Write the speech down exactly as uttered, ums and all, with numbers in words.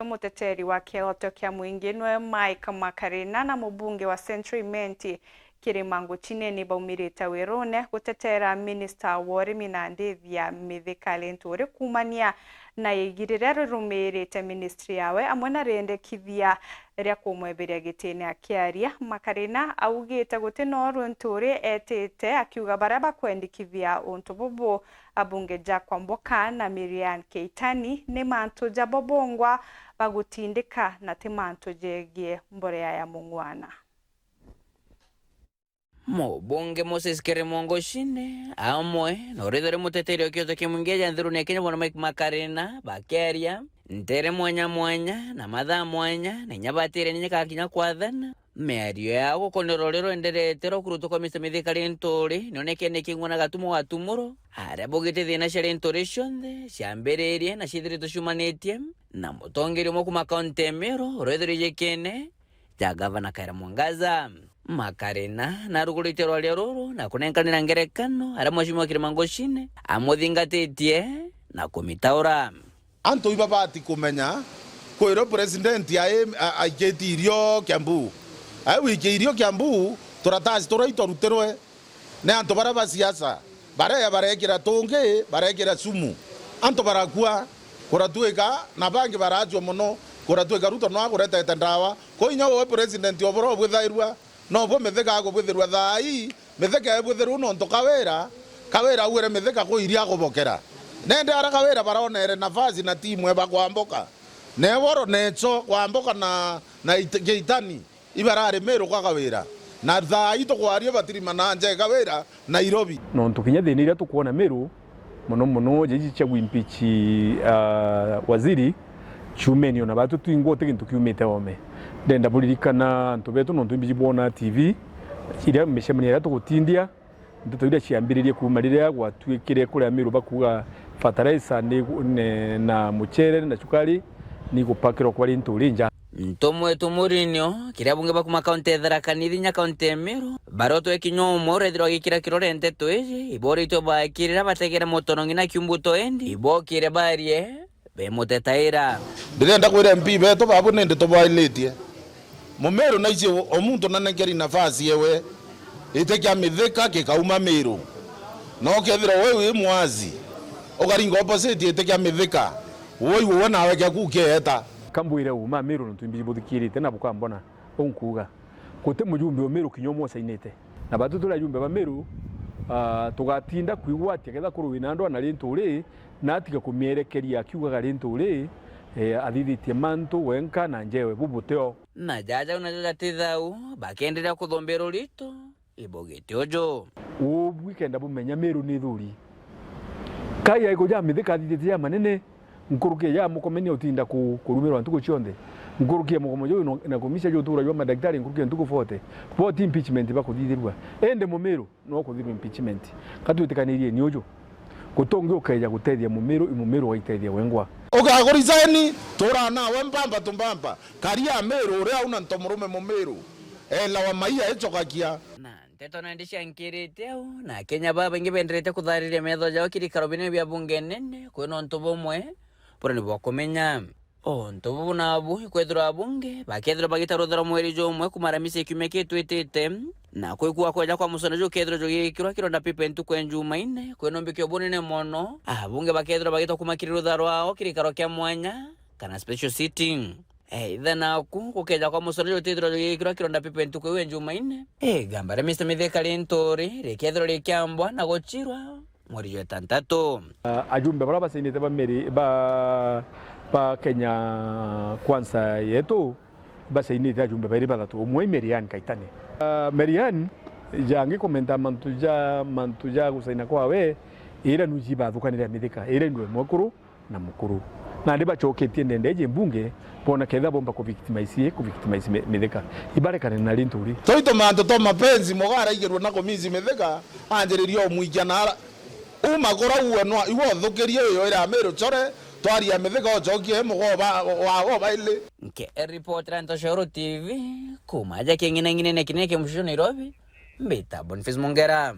Muteteri wa kioto kia mwingi nwe Mike Makarina na mubunge wa Central Imenti Kirima Nguchine ni baumirite wirune gutetera minista wa urimi na ndithia Mithika Linturi kuumania na igiri riria rirumirite ministry yawe amwe na riendekithia ria kumweberia gitine. Akiaria, Makarina augite guti noru Linturi etite, akiuga baria bakwendikithia untu bubu, abunge Jack Kwamboka na Miriam Keitany ni mantu jabo bongwa bagutindika na ti mantu jegie mborea ya mung'wana. Mubunge Moses Kirima Nguchine amwe na urithire muteteri wa kioto kia mwingi ja nthiruni ya Kenya bwana Mike Makarina bakeria ntere mwanya mwanya na mathaa mwanya na inya batire ni nyaka kinya kwathana. Miario yao gukonia rori rwenderete rwa kurutwa kwa Mister Mithika Linturi nionekene king'wa na gatumo gatumuro aria baugite thina cia Linturi cionthe ciambiririe na ciithiritwe ciumanitie na mutongeria umwe kuuma kaunti ya Meru urethirwe ijikine ja gavana Kawira Mwangaza. Makarina narugurite rwaria ruru na kunenkanira ngerekano aria Mheshimiwa Kirima Nguchine amuthingatitie na kumitaura. Antu ibabati kumenya kwirwo president ai-, a-, aikitie irio Kiambu. Ai wikia irio Kiambu, turatasi turia itwarutirwe ni antu baria ba siasa, bareya barekira tungi, barekira sumu. Antu barakua, kuratuika, na bangi baracua mono, kuratuika Ruto no akuretete ndawa. Ko inya we president obura obwithairua, nobwo Mithika agubwithirua thaa ii, Mithika ebwithirwe nontu Kawira, Kawira augire Mithika kwiria akubokera. Nende ara Kawira baronere nafasi na timu eba Kwamboka. Neworo necho Kwamboka na, na It-, Keitany. Ibarari Meru kwa Kawira. Na thaa ii tukwaria batirimana nja e Kawira, Nairobi. Nontu kinya thina iria tukwona Meru, mono mono jeji cia gwimpeach, ah, waziri, ciumeni ona batu twingwa uti gintu kiumite ome. Ndenda buririkana antu betu nontu imbiji bwona T V, iria micemanio iria tugutindia, ndeto iria ciambiririe kuuma riria gwatuikire kuria Meru bakuuga fertilizer ni, ni, na mucere na cukari ni gupakirwa kwa Linturi nja. Ntumwetu Murinio, kiria bunge bakuma kaunti ya Tharaka Nithi nya kaunti ya Meru, barotwe kinya umwe urethirwa agikira kirore nteto iji, iboritwe baakirira bategere mutono ngina kiumbuto endi, ibokire barie, bemutetaira. Ndirenda kwira M P betu babu nindi tubwailitie. Mumiru naici o muntu nanenkeri nafasi ewe, ite kia Mithika kikauma Miru. No kethira we wi mwazi, ukaringa opposite ite kia Mithika, woi uwe nawe kiaku ukieta. Kambwire uma Miru nontu imbi buthikirite na bukambona, unkuuga. Guti mujumbe o Miru kinya umwe ucainite. Na batu turi ajumbe ba Miru, ah, tugatinda kwigwatia ketha kuru wina andu ana Linturi, na atiga kumierekeria akiugaga Linturi, eh, athithitie mantu wenka na njewe bubuteo. Na jaja najo jatithau, bakenderea kuthumbira urito, ibugite uju. Ubu ikenda bumenya Miru ni thuri. Kai aiko ja Mithika athithitie ja manene, nkuruki ya mukomenia utinda ku-, kurumirwa ntuku cionthe. Nkuruki ya mugomo juu no-, na kumisha juu tuura jwa madagitari nkuruki ya ntuku forty. Forty impeachment bakuthithirua. Ende Mumiru no kuthirwa impeachment. Katwitikanirie ni uju. Gutongi ukeja gutethia Mumiru, i Mumiru ugaitethia wengwa. Ugakuriseni, tuura nawe mbamba tumbamba. Karia Miru uria una ntomurume Mumiru. Ela wa maia icokakia. Na Nteto nandi ciankirite au, na Akenya babaingi benderete kuthariria metho jao kirikaro binene bia bunge nene, kwina untu bumwe buria ni bwa kumenya. Untu bubu nabu ikwethirwa abunge bakethirwa bagita rutharo mweri jumwe kumara misi kiumia kitwitite, na kwikua kweja kwa mucene juu kethirwa jugikirwa kironda pipe ntuku ya Njumaine, kwina umbikio bunene mono, abunge bakethirwa bagita kuma kiri rutharo rwao kirikaro kia mwanya, kana special sitting. Either naku gukeja kwa mucoro jutithirwa jugikirwa kironda pipe ntuku iu ya Njumaine. Igamba ria Mister Mithika Linturi rikethirwa rikiambwa na guchirwa mweri jwa itantatu. Ah, ajumbe baria bacainite ba Meri-, ba, ba Kenya Kwanza yetu, bacainite ajumbe bairi bathatu, umwe i Mary Ann Kaitani. Ah, Mary Ann, ja ngikomenta mantu ja, mantu ja gucaina kwawe, ira nuji bathukanire Mithika, ira indwe mwekuru, na mukuru. Nandi bacoketie ndende iji mbunge, bona ketha bomba ku victimize, ku victimize Mi-, Mithika. Ibarekane na Linturi. Toito mantu to mapenzi, muga araigirwe na kumisi Mithika, anjiriria umwikia na ara-, uma kura uwe nwa, iwe uthukirie uyo ira Miru chore, twaria Mithika ucokie muga wa, wa, wa baili. Nke report ra Ntoshoro T V, kuma aja king'inang'inene kinene kia mucicio Nairobi, mbita Boniface Mongera.